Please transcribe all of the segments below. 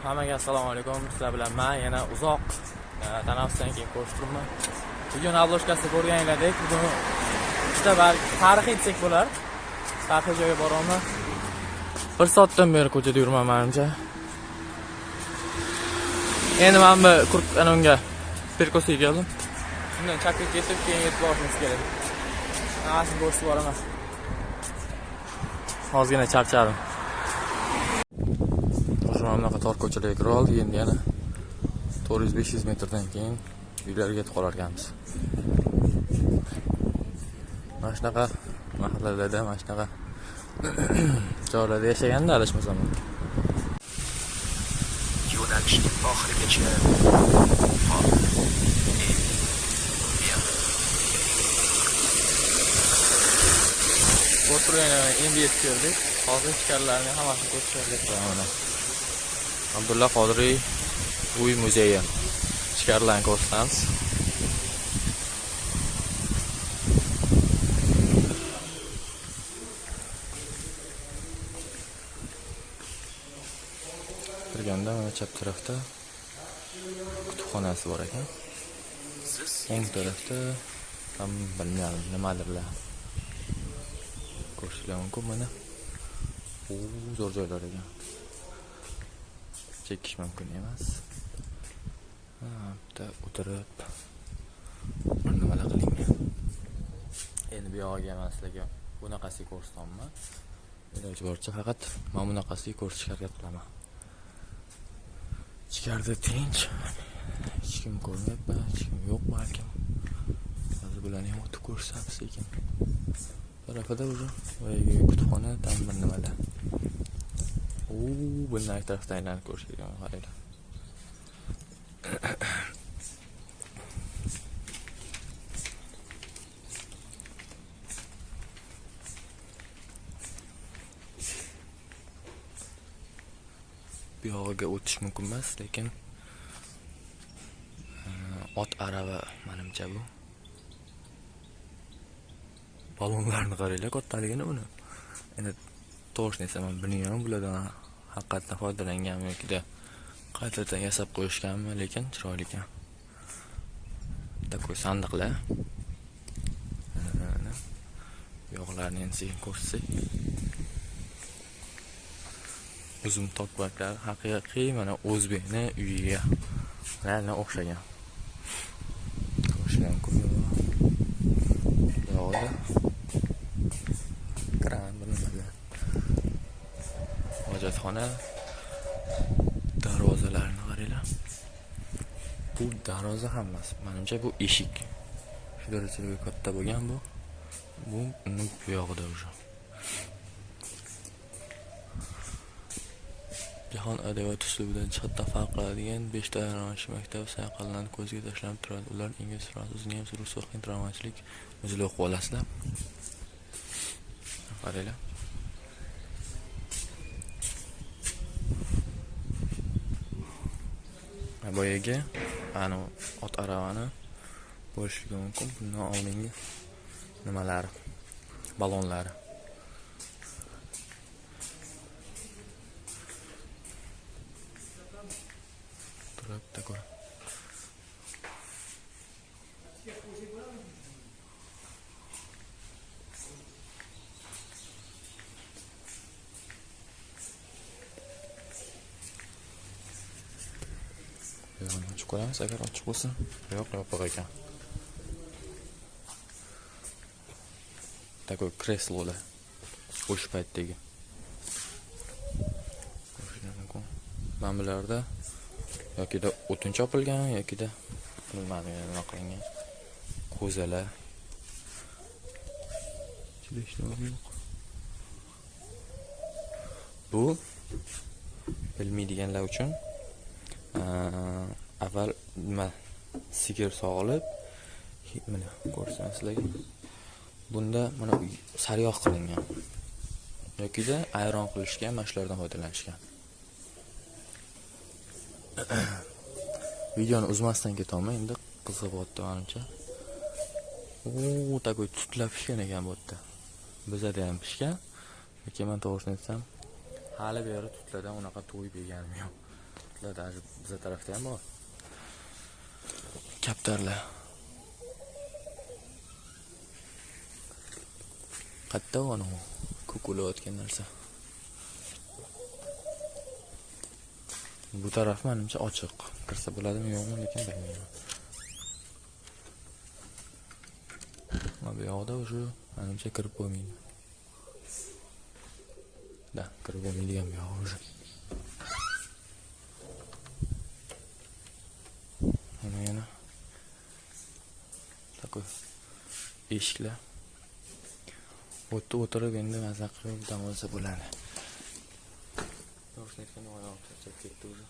Hammaga assalomu alaykum. Sizlar bilan men yana uzoq tanaffusdan keyin ko'rishib turibman. Videoni обложкасida ko'rganinglardek, bugun ikkita tarixiy desak bo'lar. Tarixiy joyga boryapman. Bir soatdan beri ko'chada yurman menimcha. Endi mana bu anonga perkosiga keldim. Shundan chapga ketib, keyin yetib borishimiz kerak. Hammasini ko'rsatib boraman. Ozgina charchadim. O'sha mana bunaqa tor ko'chalarga kirib oldik, endi yana 400-500 metrdan keyin uylarga yetib qolar ekanmiz. Mana shunaqa mahallalarda, mana shunaqa joylarda yashaganda adashmasam. Yo'nalishning oxirigacha O, E, M. Ko'rib turganlar, endi yetib keldik. Hozir ichkarilarni hammasini ko'rsatib mana. Abdulla Qodiriy uy muzeyi. Ichkarilarni ko'rsatamiz. Kirganda mana chap tarafda kutubxonasi bor ekan. Siz O'ng tarafda ham bilmadim nimadirlar. Ko'rishlar mumkin mana. U zo'r joylar ekan. Chekish mumkin emas. Ha, bitta o'tirib bir nimalar qilingan. Endi bu yog'iga man sizlarga bunaqasiga ko'rsatyapman. Iloji boricha faqat mana bunaqasiga ko'rsatishga harakat qilaman. Ichkarida tinch. Hech kim ko'rmayapti, hech kim yo'q balkim. Hozir bularni ham o'tib ko'rsatamiz sekin. Tarafida уже boyagi kutubxona tam bir nimalar. U bundan tarafdan aylanib ko'rish kerak, qaranglar. Bu yog'iga o'tish mumkin emas, lekin ot arava menimcha bu. Balonlarni qaranglar, kattaligini uni. Endi to'g'risini aytsam, men bilmayman bulardan haqiqatdan foydalanganmi yoki qaytadan yasab qo'yishganmi, lekin chiroyli ekan. Такой sandiqlar. Mana bu yoqlarni endi sekin ko'rsak. Uzum tokbarglari haqiqiy mana o'zbekni uyiga reально o'xshagan. Ko'rishlar mumkin. Bu yoqda kran bir nimalar. Hojatxona darvozalarini qaranglar. Bu darvoza ham emas, menimcha bu eshik. Shu darajada katta bo'lgan bu. Bu uni bu yog'ida уже. Jahon adabiyoti uslubidan jihatdan farq qiladigan 5 ta romantik maktab sayqallanib ko'zga tashlanib turadi. Ular ingliz, fransuz, nemis, rus va hind romanchilik o'zinglar o'qib olasizlar. Qaranglar. Boyagi ana ot aravani bo'lishligi mumkin. Bundan oldingi nimalari, balonlari. Turib такой. Buyog'ini ochib ko'ramiz, agar ochiq bo'lsa. Yo'q, yopiq ekan. Такой kreslolar o'sha paytdagi. Ko'rishlar mumkin. Mana bularda yokida o'tin chopilgan, yokida bilmadim nima qilingan. Ko'zalar. Ichida hech nima yo'q. Bu bilmaydiganlar uchun avval nima sigir sog'ilib, mana ko'rsam sizlarga. Bunda mana sariyog' qilingan. Yokida ayron qilishgan, mana shulardan foydalanishgan. Videoni uzmasdan ketaman, endi qiziq bo'lyapti menimcha. U takoy tutlab pishgan ekan bu yerda. Bizada ham pishgan. Lekin men to'g'risini aytsam, hali beri tutlardan unaqa to'yib yeganim yo'q. Otlar даже biza tarafda ham bor. Kaptarlar. Qayerda u anavi ko'k o'layotgan narsa? Bu taraf menimcha ochiq. Kirsa bo'ladimi yo'qmi, lekin bilmayman. Mana bu yoqda уже menimcha kirib bo'lmaydi. Da, kirib bo'lmaydigan bu yog'i уже. Mana yana такой eshiklar. Bu yerda o'tirib endi maza qilib dam olsa bo'ladi. To'g'risini aytganda oyog'im charchab ketdi уже.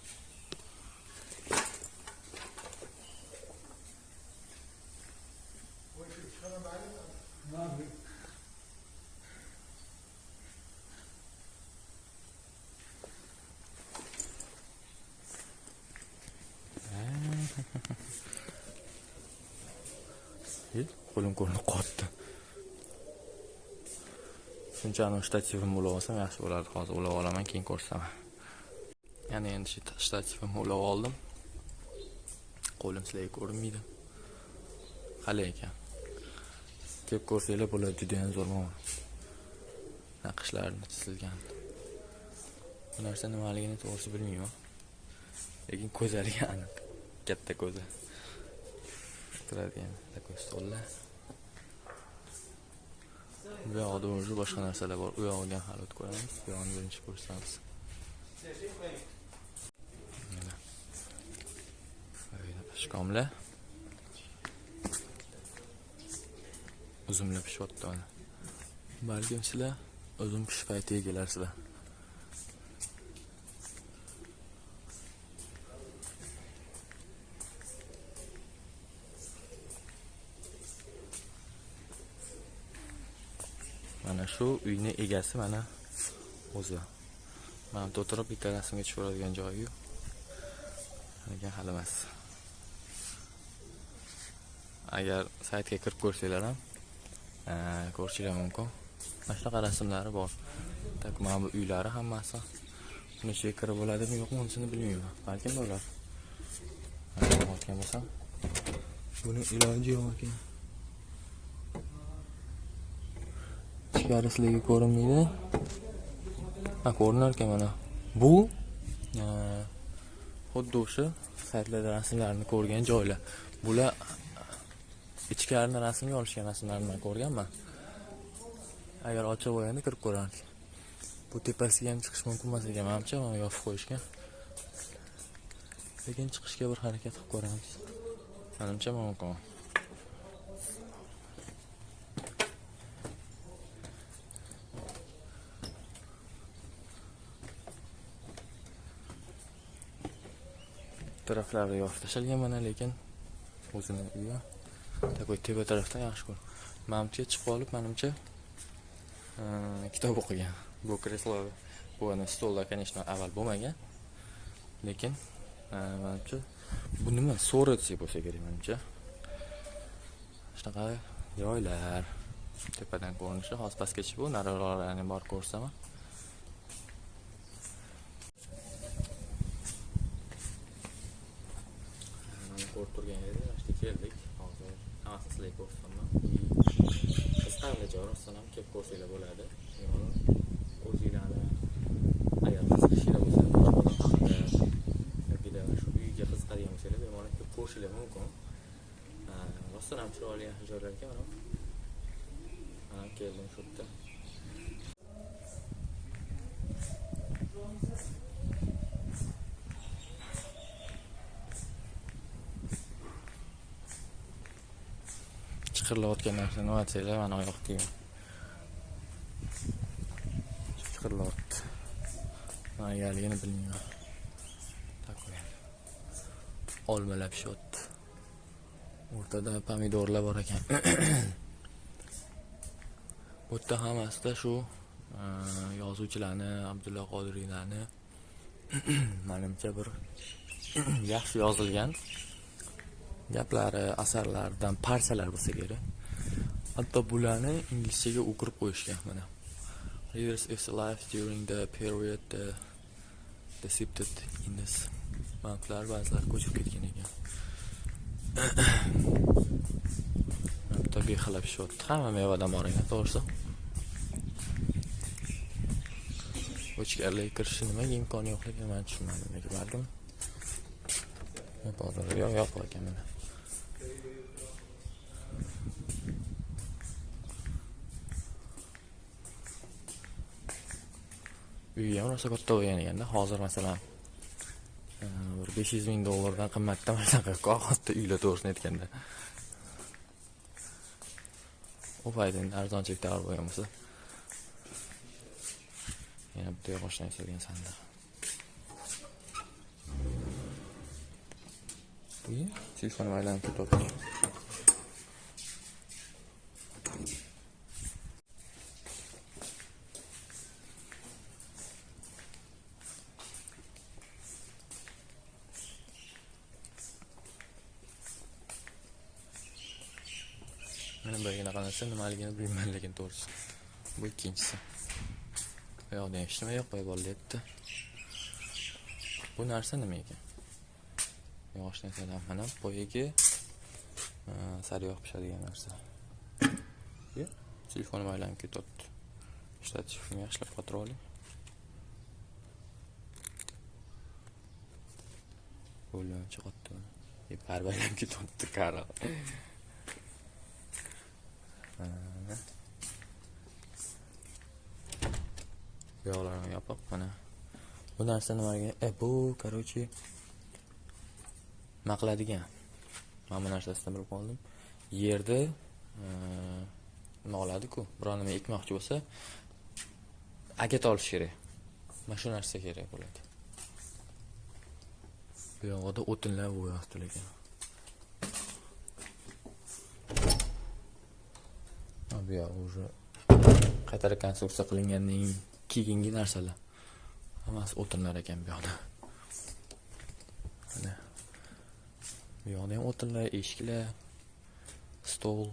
Qo'lim ko'rinib qotdi. Shuncha anu shtativimni ulab olsam yaxshi bo'lardi. Hozir ulab olaman, keyin ko'rsataman. Ya'ni endi shtativimni ulab oldim. Qo'lim sizlarga ko'rinmaydi. Qalay ekan? Kelib ko'rsanglar bo'ladi, juda ham zo'r mana. Naqshlarni chizilgan. Bu narsa nimaligini to'g'risi bilmayman. Lekin ko'zaligi aniq. Katta ko'za. Turadigan такой stollar. Bu yoqda уже boshqa narsalar bor. U yog'iga hali o'tib ko'ramiz. Bu yog'ini birinchi ko'rsatamiz. Mana. Pishkomlar. Uzumlar pishyapti mana. Balkim sizlar uzum pish paytiga kelarsizlar. Mana shu uyni egasi mana o'zi. Mana bu o'tirib bitta rasmga tushiradigan joyi-yu. Lekin hali emas. Agar saytga kirib ko'rsanglar ham, ko'rishinglar mumkin. Mana shunaqa rasmlari bor. Tak mana bu uylari hammasi. Buni ichiga kirib bo'ladimi, yo'qmi, unisini bilmayman. Balkim bo'lar. Otgan bo'lsam, buni iloji yo'q ekan. Ichkari sizlarga ko'rinmaydi. Ha, ko'rinar ekan mana. Bu xuddi o'sha saytlarda rasmlarni ko'rgan joylar. Bular ichkarini rasmga olishgan rasmlarni men ko'rganman. Agar ochiq bo'lganda kirib ko'rardik. Bu tepasiga ham chiqish mumkin emas ekan, menimcha, mana yopib qo'yishgan. Lekin chiqishga bir harakat qilib ko'ramiz. Menimcha mumkin. Taraflari yopib tashalgan mana, lekin o'zini uyi takoy tepa tarafdan yaxshi ko'r. Manimcha chiqib olib, menimcha kitob o'qigan. Bu kreslo, bu ana stollar, конечно, avval bo'lmagan. Lekin menimcha bu nima, so'ratsi bo'lsa kerak menimcha. Shunaqa joylar tepadan ko'rinishi. Hozir pastga tushib, bu nariroqlarni borib ko'rsaman. Ko'rib turgan yerda mana shu keldik. Hozir hammasini sizlarga ko'rsataman. Qiziqarli joy, rostdan ham kelib ko'rsanglar bo'ladi. O'zinglarni agar qiziqishinglar bo'lsa, odam haqida yoki shu uyga qiziqadigan bo'lsanglar, bemalol kelib ko'rishinglar mumkin. Rostdan ham chiroyli joylar ekan mana. Mana keldim shu yerda. Chiqirilayotgan narsa nima desanglar, mana oyoq kiyim. Chiqirilyapti. Nimagaligini bilmayman. Takoy. Olmalar pishyapti. O'rtada pomidorlar bor ekan. Bu yerda hammasida shu yozuvchilarni, Abdulla Qodiriylarni menimcha bir yaxshi yozilgan gaplari, asarlaridan parchalar bo'lsa kerak. Hatto bularni inglizchaga o'qirib qo'yishgan mana. Readers is alive during the period depicted in this. Banklar ba'zilari ko'chib ketgan ekan. Bitta bexilab pishyapti. Hamma mevadan bor ekan, to'g'risi. Ichkariga kirishni nimaga imkoni yo'qligini men tushunmadim, lekin balkim bozor yo'q ekan mana. Uyi ham rosa katta bo'lgan ekanda. Hozir masalan bir 500 ming dollardan qimmatda mana shunaqa katta uylar, to'g'risini aytganda. U payt endi arzonchilik davr bo'lgan bo'lsa. Yana bitta yog'ochdan yasalgan sandiq. Telefonim aylanib ketyapti. Mana bu yerga narsa nimaligini bilmayman, lekin to'g'risi. Bu ikkinchisi. Bu yoqda ham hech nima yo'q, qo'yib olyapti. Bu narsa nima ekan? Yog'ochdan yasalgan mana boyagi sariyog' pishadigan narsa. Telefonim aylanib ketyapti. Ishlatish uchun yaxshilab qotirib oling. Bo'lincha qotdi. Baribir aylanib ketyapti, qara. Bu yoqlarini yopiq mana. Bu narsa nimaga? Bu, короче, nima qiladigan. Men bu narsasidan bilib qoldim. Yerda nima oladi-ku? Biror nima ekmoqchi bo'lsa, agat olish kerak. Mana shu narsa kerak bo'ladi. Bu yoqda o'tinlar bo'yapti lekin. Bu yoq уже qayta rekonstruksiya qilingandan keyingi narsalar. Hammasi o'tinlar ekan bu yoqda. Mana. Bu yoqda ham o'tinlar, eshiklar, stol.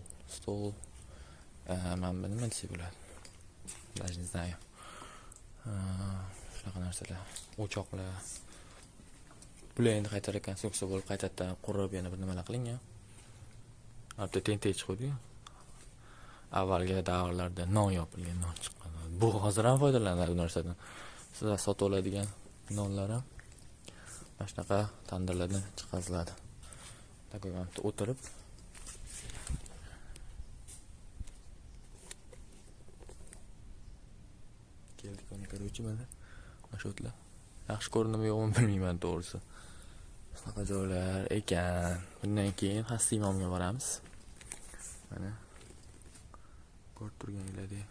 Mana bu nima desak bo'ladi? Даже не знаю. Shunaqa narsalar, o'choqlar. Bular endi qayta rekonstruksiya bo'lib, qaytadan qurib yana bir nimalar qilingan. Hatto tentak chiqdi-yu. Avvalgi davrlarda non yopilgan, non chiqqan. Bu hozir ham foydalaniladi bu narsadan. Sizlar sotib oladigan nonlar ham mana shunaqa tandirlardan chiqariladi. Takoy mana bu o'tirib keldik mana, короче, mana shu o'tlar. Yaxshi ko'rindimi yo'qmi bilmayman to'g'risi. Shunaqa joylar ekan. Bundan keyin Xasti imomga boramiz. Mana ko'rib turganinglardek.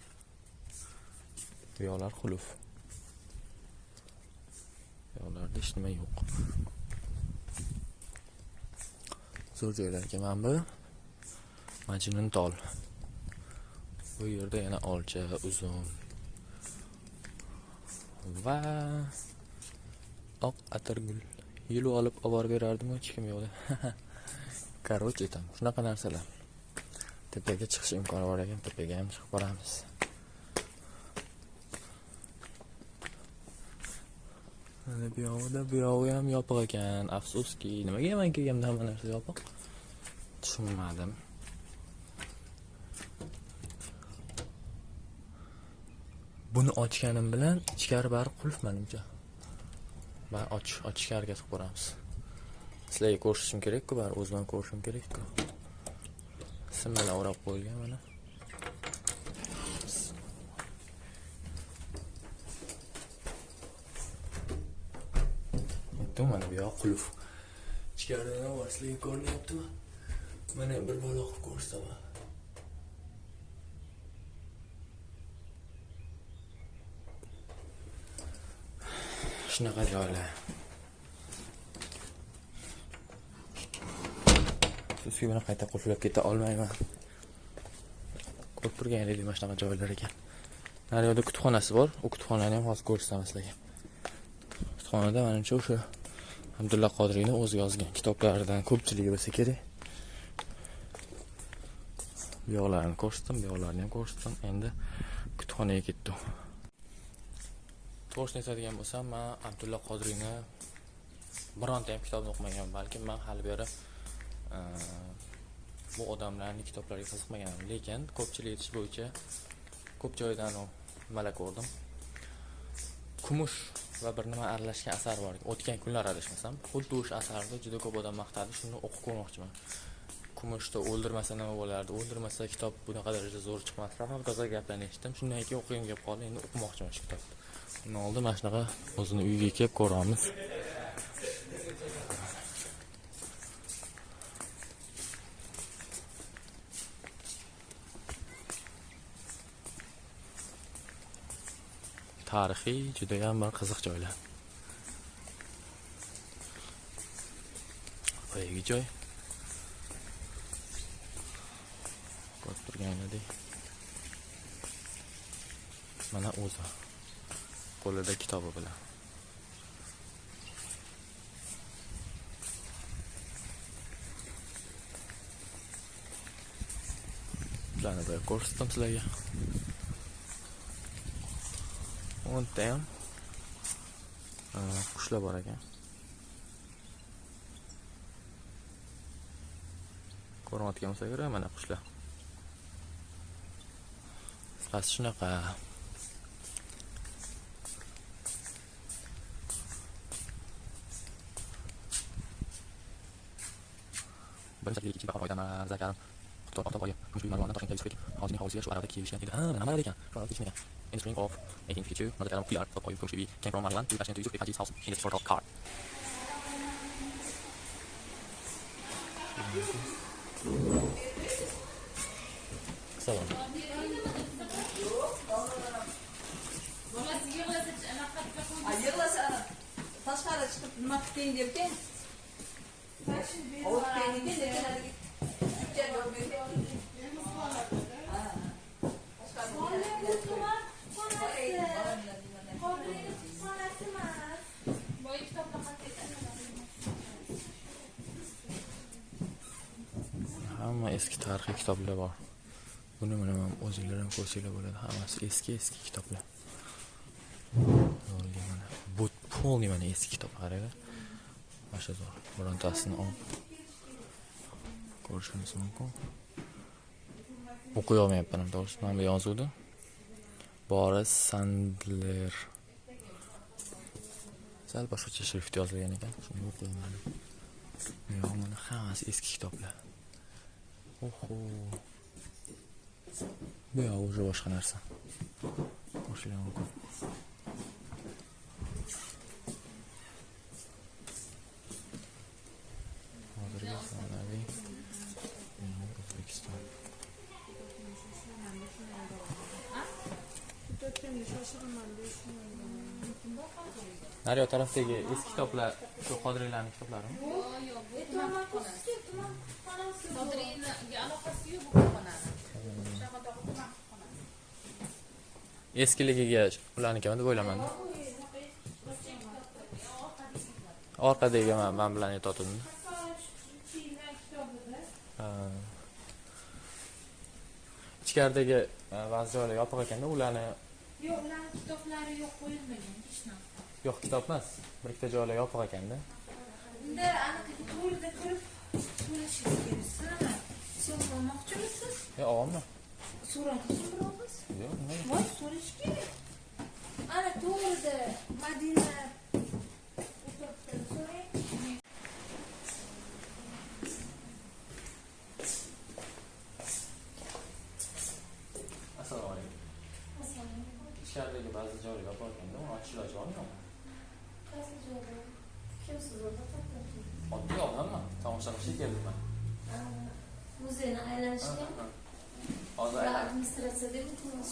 Bu yoqlar xuluf. Bu yoqlarda hech nima yo'q. Zo'r joylar ekan mana bu. Majnuntol. Bu yerda yana olcha, uzum va oq atirgul. Yulib olib oborib berardim, hech kim yo'qda. Короче, tam shunaqa narsalar. Tepaga chiqish imkoni bor ekan, tepaga ham chiqib boramiz. Mana bu yoqda, bu yog'i ham yopiq ekan. Afsuski, nimaga men kelganimda hamma narsa yopiq? Tushunmadim. Buni ochganim bilan ichkari bari qulf menimcha. Ben ochishga harakat qilib ko'ramiz. Sizlarga ko'rsatishim kerak-ku, bari o'zim ham ko'rishim kerak-ku. Sim bilan o'rab qo'yilgan mana. Aytdim, mana bu yoq qulf. Ichkarida nima bor sizlarga ko'rinyaptimi? Mana bir balo qilib ko'rsataman. Shunaqa joylar. Afsuski buni qayta qulflab keta olmayman. Ko'rib turganingizdek mana shunaqa joylar ekan. Nari yoqda kutubxonasi bor. U kutubxonani ham hozir ko'rsataman sizlarga. Kutubxonada menimcha o'sha Abdulla Qodiriyning o'zi yozgan kitoblaridan ko'pchiligi bo'lsa kerak. Bu yoqlarini ko'rsatdim, bu yoqlarini ham ko'rsatdim. Endi kutubxonaga ketdim. To'g'risini aytadigan bo'lsam, men Abdulla Qodiriyni Bironta ham kitobni o'qimaganman. Balkim men hali beri bu odamlarning kitoblariga qiziqmaganman, lekin ko'pchilik aytish bo'yicha ko'p joydan nimalar ko'rdim. Kumush va bir nima aralashgan asar bor. O'tgan kunlar adashmasam, xuddi o'sha asarni juda ko'p odam maqtadi. Shuni o'qib ko'rmoqchiman. Kumushni o'ldirmasa nima bo'lardi? O'ldirmasa kitob bunaqa darajada zo'r chiqmasdi. Hamma toza gaplarni eshitdim. Shundan keyin o'qigim kelib qoldi. Endi o'qimoqchiman shu kitobni. Undan oldin mana shunaqa o'zini uyiga kelib ko'ramiz. Tarixiy juda ham bir qiziq joylar. Boyagi joy. Ko'rib turganidek. Mana o'zi qo'lida kitobi bilan. Bularni boya ko'rsatdim sizlarga. O'nta ham qushlar bor ekan. Ko'rinayotgan bo'lsa kerak mana qushlar. Qisqasi shunaqa. In the spring of 1852, Mother Karam Kuyar of Kumushbibi came from Margilan to Tashkent to Yusuf Haji's house in a sort of car. Salom. Yig'lasa tashqari chiqib nima qilib derkan? Ovut degan, lekin haligi yo'q bergan. Hamma eski tarixiy kitoblar bor. Buni mana ham o'zinglar ham ko'rsanglar bo'ladi. Hammasi eski kitoblar. Mana bu polni mana eski kitob qaranglar. Masha zo'r. Birontasini olib ko'rishingiz mumkin. O'qiy olmayapman to'g'risi. Mana bu yozuvdi. Boris Sandler. Sal boshqacha shrift yozilgan ekan. Shuni o'qiy olmadim. Yo'q, mana hammasi eski kitoblar. Oho. Bu yoq уже boshqa narsa. Ko'rishlar mumkin. Hozirgi zamonaviy O'zbekiston. Naryo tarafdagi eski kitoblar shu Qodiriylarning kitoblarimi? Yo'q, yo'q, bu tuman kutubxonasi. Qodiriyga aloqasi yo'q bu kutubxonani. Shahardagi tuman kutubxonasi. Eskiligiga ularnikimi deb o'ylaman. Orqadagi men bilan aytotdim. Ichkaridagi ba'zi joylar yopiq ekanda, ularni yo'q, ularning kitoblari yo'q qo'yilmagan hech narsa. Yo'q, kitob emas. Bir ikkita joylar yopiq ekanda. Unda aniq to'g'rida kirib so'rashingiz kerak. Siz olmoqchimisiz? Yo'q, olma. So'radingizmi birog'iz? Yo'q, nima? Voy, so'rash kerak. Ana to'g'rida Madina o'tiribdi, so'rang. Assalomu alaykum. Assalomu alaykum. Ichkaridagi ba'zi joylar yopiq ekanda, uni ochish iloji bormi? Qaysi joyda? Kimsiz o'rda topdingiz? Oddiy odamman. Tomosha qilishga keldim men. Muzeyni aylanishga. Hozir aylanib. Administratsiyada iltimos.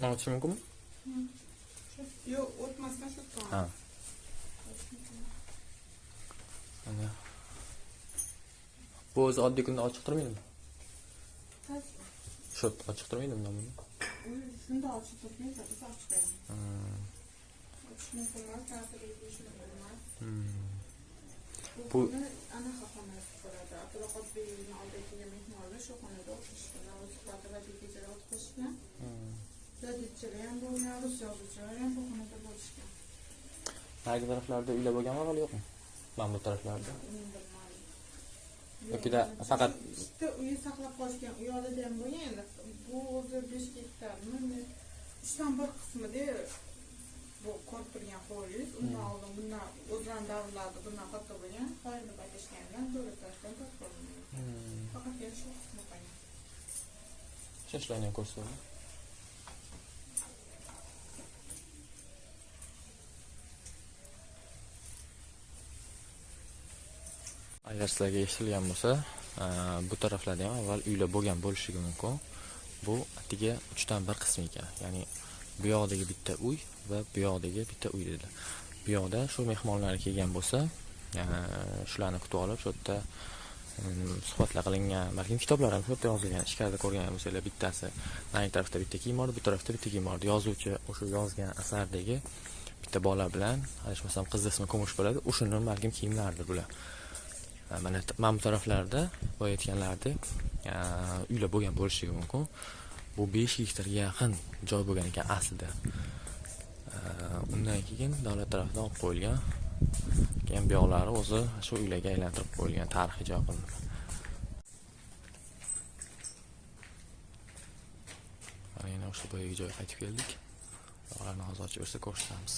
Man o'tishim mumkinmi? Yo'q, o'tmasdan shu yerdan. Ha. Ana. Bu o'zi oddiy kunda ochiq turmaydimi? Shu ochiq turmaydimi buni? Shunda ochiq turmaydi, biz ochib beramiz. Ochish mumkin emas, ta'sir etishi mumkin emas. Bu anaqa xonasi bo'ladi. Abdulla Qodiriyni oldiga kelgan mehmonlar shu xonada o'tirishgan, suhbat va kechalar o'tkazishgan. Jadidchilar ham bo'lgan, rus yozuvchilar ham bu xonada bo'lishgan. Narigi taraflarda uylar bo'lganmi avval yo'qmi? Mana bu taraflarda. Yoki-da faqat bitta uyi saqlab qolishgan, u yoqda ham bo'lgan endi. Bu o'zi 5 gektarmi, 3dan 1 qismida bu ko'rib turgan hovlingiz, undan oldin bundan o'zlarining davrlarida bundan katta bo'lgan, qoyilib aytishgandan davlat tarafdan topib olingan. Faqatgina shu qismi qolgan. Shularni ham ko'rsataman. Agar sizlarga eshitilgan bo'lsa, bu taraflarda ham avval uylar bo'lgan bo'lishi mumkin. Bu atigi 3dan 1 qismi ekan. Ya'ni bu yoqdagi bitta uy va bu yoqdagi bitta uy dedi. Bu yoqda shu mehmonlar kelgan bo'lsa, shularni kutib olib, shu yerda suhbatlar qilingan, balkim kitoblar ham shu yerda yozilgan. Ichkarida ko'rgan bo'lsanglar, bittasi narigi tarafda bitta kiyim bor, bu tarafda bitta kiyim bor. Yozuvchi o'sha yozgan asardagi bitta bola bilan, adashmasam qiz ismi Kumush bo'ladi, o'shani balkim kiyimlaridir bular. Mana bu taraflarda boya aytganlaridek uylar bo'lgan bo'lishi mumkin. Bu 5 gektarga yaqin joy bo'lgan ekan aslida. Undan keyin davlat tarafidan olib qo'yilgan. Keyin bu yoqlari o'zi shu uylarga aylantirib qo'yilgan, tarixiy joy qilingan. Mana yana o'sha boyagi joyga qaytib keldik. Yoqlarni hozir ochib bersa ko'rsatamiz.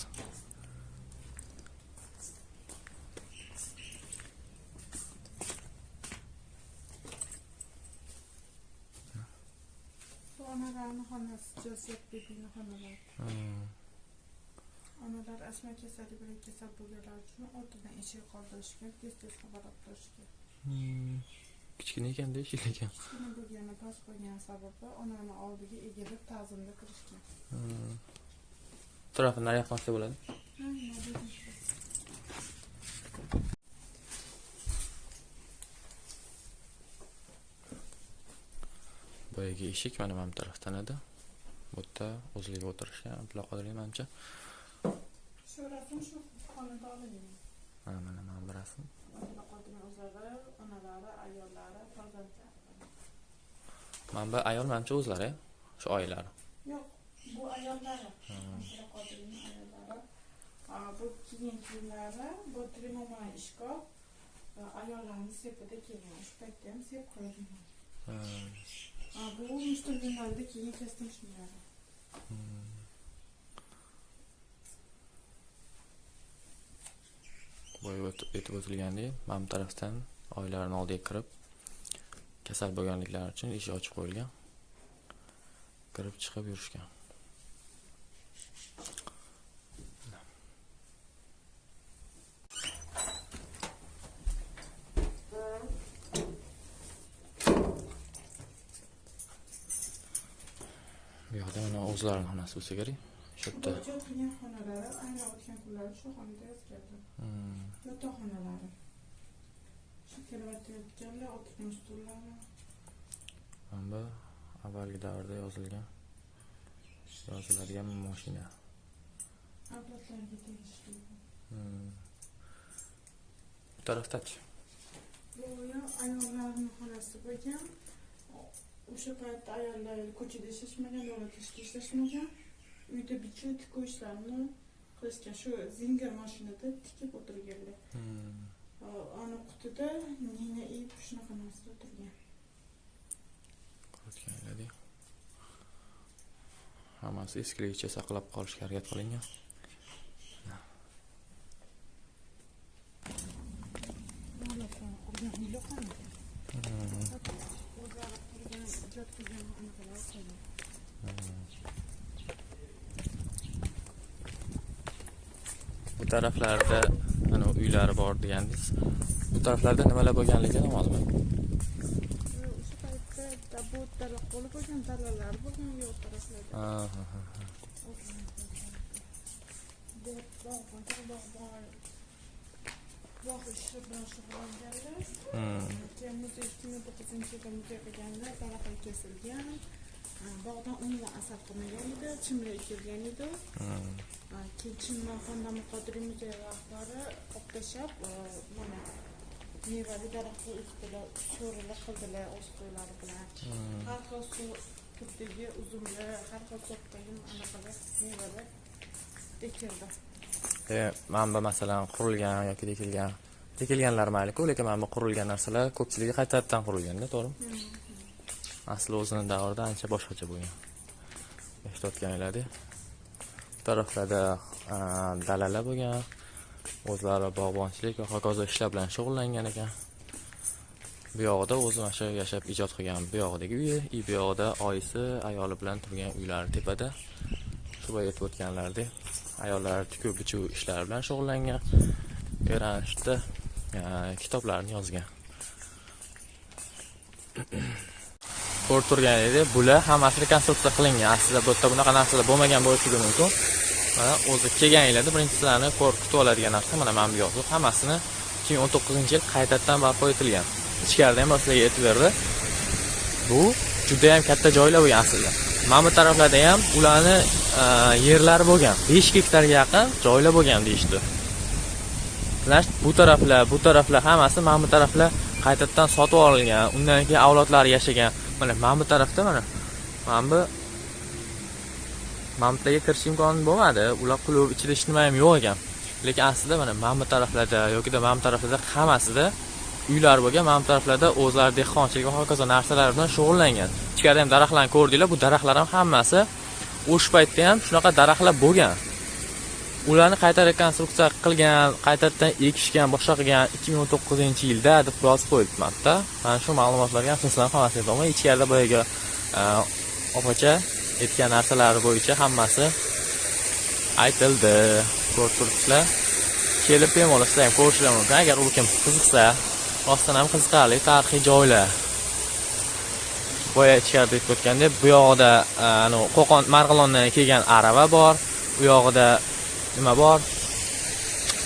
Onalarning xonasi, Josep Bibining xonalari. Onalar asma kasali bilan kasal bo'lganlar uchun ortidan eshik qoldirishgan, tez-tez xabar olib turishgan. Kichkina ekanda eshik ekan. Kichkina bo'lgani, past bo'lgani sababi onani oldiga egilib ta'zimda kirishgan. Tarafini nariyoqdan ochsa bo'ladi. Boyagi eshik mana bu tarafdan edi. Bu yerda o'zligi o'tirishgan Abdulla Qodiriy manimcha. Shu rasm shu xonada olingan. Ha, mana bu rasm. Abdulla Qodiriy o'zlari, onalari, ayollari, farzandlari. Mana bu ayol manimcha o'zlari, shu oilalari. Yo'q, bu ayollari. Abdulla Qodiriyning ayollari. Bu kiygan kiyimlari, bu trimoman ishkof ayollarning sepida kelgan. Shu paytda ham sep qilingan. Bu musulmonlarda kiygan kostyum shimlari. Boya aytib o'tilgandek, mana bu tarafdan oilalarning oldiga kirib, kasal bo'lganliklari uchun eshik ochib qo'yilgan. Kirib chiqib yurishgan. Bu yoqda mana o'zlarining xonasi bo'lsa kerak. Shu yerda. Ijod qilgan xonalari, aynan o'tgan kunlari shu xonada yozgandim. Yotoqxonalari. Shu karavotda yotganlar, o'tirgan stullari. Mana bu avvalgi davrda yozilgan, yoziladigan mashina. Avlodlarga tegishli. Bu tarafdachi? Bu ayollarning xonasi bo'lgan. O'sha paytda ayollar ko'chada ishlashmagan, davlat ishida ishlashmagan. Uyda bichuv tikuv ishlarini qilishgan. Shu Zinger mashinada tikib o'tirganlar. Ana qutida nina ip shunaqa narsalar turgan. Ko'rganlaring. Hammasi eskiligicha saqlab qolishga harakat qilingan. Bu taraflarda ana uylari bor degandingiz. Bu taraflarda nimalar bo'lganligini ma'lum. O'sha paytda Bu dala qo'li bo'lgan, dalalar bo'lgan u yoq taraflarda. Ha. Bog' ishi bilan shug'ullanganlar. Keyin muzey 2009-yilda muzey qilganlar, daraxtlar kesilgan. Bog'dan umuman asar qilmagan edi, chimlar ekilgan edi. Keyin chimni Xonadon Qodiriy muzeyi rahbari olib tashlab, mana mevali daraxtlar ekdilar, sho'rlar qildilar o'z qo'llari bilan. Har xil suv tubdagi uzumlar, har xil sortdagi anaqalar, mevalar ekildi. Mana bu masalan qurilgan yoki tekilganlar mayli-ku, lekin mana bu qurilgan narsalar ko'pchiligi qaytadan qurilganda, to'g'rimi? Asli o'zini davrida ancha boshqacha bo'lgan. Eshitayotganinglarda. Bu taraflarda dalalar bo'lgan, o'zlari bog'bonchilik va hokazo ishlar bilan shug'ullangan ekan. Bu yog'ida o'zi mana shu yashab ijod qilgan bu yog'idagi uyi, bu yog'ida oyisi, ayoli bilan turgan uylari tepada. Shu boya aytib o'tganlaridek, ayollar tikuv bichuv ishlari bilan shug'ullangan. Eranishda kitoblarni yozgan. Ko'rib turgan edi, bular hammasi rekonstruksiya qilingan. Aslida bu yerda bunaqa narsalar bo'lmagan bo'lishi mumkin. Mana o'zi kelganinglarda birinchi sizlarni ko'rib kutib oladigan narsa mana bu yozuv. Hammasini 2019-yil qaytadan barpo etilgan. Ichkarida ham sizlarga aytib berdi. Bu juda ham katta joylar bo'lgan aslida. Mana bu taraflarda ham ularni yerlari bo'lgan. 5 gektarga yaqin joylar bo'lgan deyishdi. Bu taraflar, bu taraflar hammasi mana bu taraflar qaytadan sotib olingan. Undan keyin avlodlari yashagan. Mana bu tarafda mana bu yerga kirish imkoni bo'lmadi. Ular qulub ichida hech nima ham yo'q ekan. Lekin aslida mana bu taraflarda yoki mana bu taraflarda hammasida uylar bo'lgan. Mana bu taraflarda o'zlari dehqonchilik va hokazo narsalar bilan shug'ullangan. Ichkarida ham daraxtlarni ko'rdinglar. Bu daraxtlar ham hammasi o'sha paytda ham shunaqa daraxtlar bo'lgan. Ularni qayta rekonstruksiya qilgan, qaytadan ekishgan, boshqa qilgan 2019-yilda deb yozib qo'yibdi-da. Mana shu ma'lumotlarga asoslanib hammasi aytaman. Ichkarida boyaga opacha aytgan narsalari bo'yicha hammasi aytildi. Ko'rib turibsizlar. Kelib bemalol sizlar ham ko'rishlar mumkin. Agar u kim qiziqsa, rostdan ham qiziqarli tarixiy joylar. Boya ichkarida aytib o'tgandek, bu yoqda Qo'qon Marg'ilondan kelgan arava bor, u yoqda nima bor?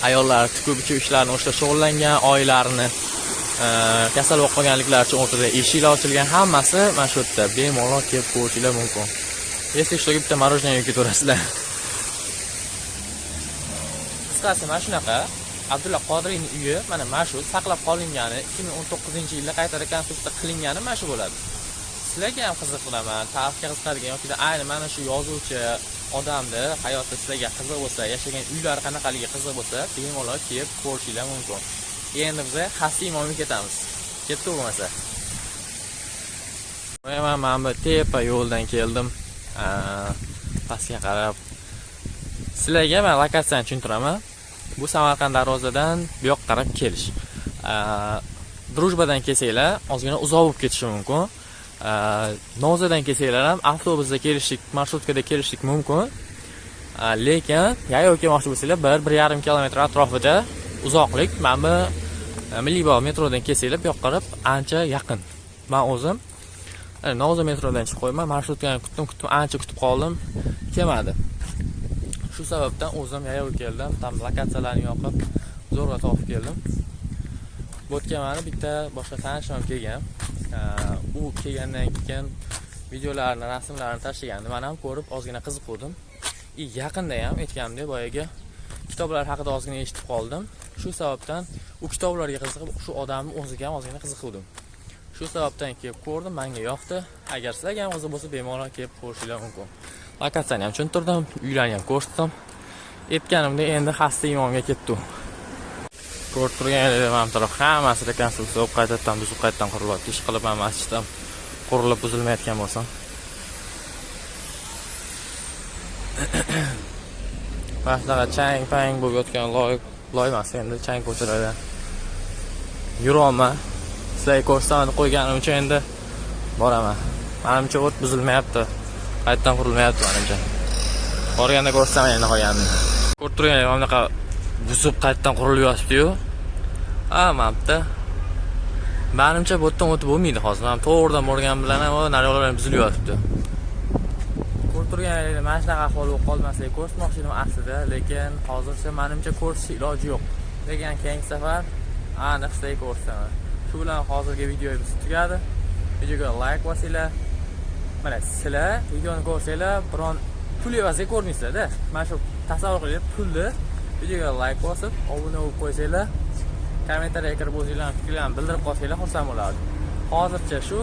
Ayollar tikuv bichuv ishlarini o'shda shug'ullangan, oilarini kasal bo'lib qolganliklari uchun o'rtada eshiklar ochilgan, hammasi mana shu yerda bemalol kelib ko'rishinglar mumkin. Если что, bitta мороженое yeb ketaverasizlar. Qisqasi mana shunaqa Abdulla Qodiriyning uyi mana shu saqlab qolingani 2019-yilda qayta rekonstruksiya qilingani mana shu bo'ladi. Sizlarga ham qiziq bilaman, tarixga qiziqadigan yoki ayni mana shu yozuvchi odamni hayoti sizlarga qiziq bo'lsa, yashagan uylari qanaqaligi qiziq bo'lsa, bemalol kelib ko'rishinglar mumkin. Endi biz Xasti imomga ketamiz. Ketdik bo'lmasa. Men bu tepa yo'ldan keldim. Pastga qarab sizlarga men lokatsiyani tushuntiraman. Bu Samarqand darvozadan bu yoqqa qarab kelish. Drujbadan kelsanglar ozgina uzoq bo'lib ketishi mumkin. Novzadan kelsanglar ham avtobusda kelishlik, marshrutkada kelishlik mumkin. Lekin yayov kelmoqchi bo'lsanglar 1-1,5 kilometr atrofida uzoqlik. Mana bu Milliy bog' metrodan kelsanglar bu yoqqa qarab ancha yaqin. Men o'zim Novza metrodan chiqib qo'yman, marshrutkani kutdim, ancha kutib qoldim, kelmadi. Shu sababdan o'zim yayov keldim, tam lokatsiyalarni yoqib, zo'rg'a topib keldim. Bu yerga meni bitta boshqa tanishim ham kelgan. U kelgandan keyin videolarni, rasmlarni tashlagandi. Men ham ko'rib ozgina qiziqdim. Yaqinda ham aytganimdek, boyagi kitoblar haqida ozgina eshitib qoldim. Shu sababdan u kitoblarga qiziqib, shu odamning o'ziga ham ozgina qiziqdim. Shu sababdan kelib ko'rdim, menga yoqdi. Agar sizlarga ham qiziq bo'lsa, bemalol kelib ko'rishingiz mumkin. Lokatsiyani ham tushuntirdim, uylarni ham ko'rsatdim. Aytganimdek, endi Xasti imomga ketdim. Ko'rib turganingizdek, mana bu taraf hammasi rekonstruksiya bo'lib, qaytadan buzib, qaytadan qurilyapti. Ish qilib ham masjid ham qurilib buzilmayotgan bo'lsa. Mana shunaqa chang-pang bo'lib yotgan loy emas, endi chang ko'chalarda yurolman. Sizlarga ko'rsataman deb qo'yganim uchun endi boraman. Menimcha o't buzilmayapti. Qaytadan qurilmayapti menimcha. Borganda ko'rsataman endi qolganini. Ko'rib turganingizdek, mana bunaqa buzib qaytadan qurilib yotibdi-yu. Ha, mana bu yerda Manimcha bu yerdan o'tib bo'lmaydi hozir. Men to'g'ridan borgan bilan ham naryoqlar ham buzilib yotibdi. Ko'rib turganingizdek mana shunaqa ahvol bo'lib qolmasligi ko'rsatmoqchi edim aslida, lekin hozircha menimcha ko'rishni iloji yo'q. Lekin keyingi safar aniq sizlarga ko'rsataman. Shu bilan hozirgi videomiz tugadi. Videoga like bosinglar. Mana sizlar videoni ko'rsanglar, biron pul evaziga ko'rmaysizlar-da. Mana shu tasavvur qilib pulni videoga like bosib, obuna bo'lib qo'ysanglar, kommentariyaga kirib o'zinglarning fikrlarini bildirib qolsanglar xursand bo'lardim. Hozircha shu,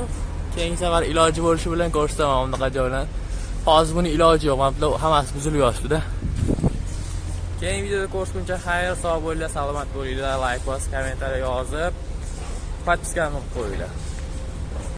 keyingi safar iloji bo'lishi bilan ko'rsataman bunaqa joylarni. Hozir buni iloji yo'q, mana bular hammasi buzilib yotibdi-da. Keyingi videoda ko'rishguncha xayr, sog' bo'linglar, salomat bo'linglar, like bosib, kommentariya yozib, подписка ni qilib qo'yinglar.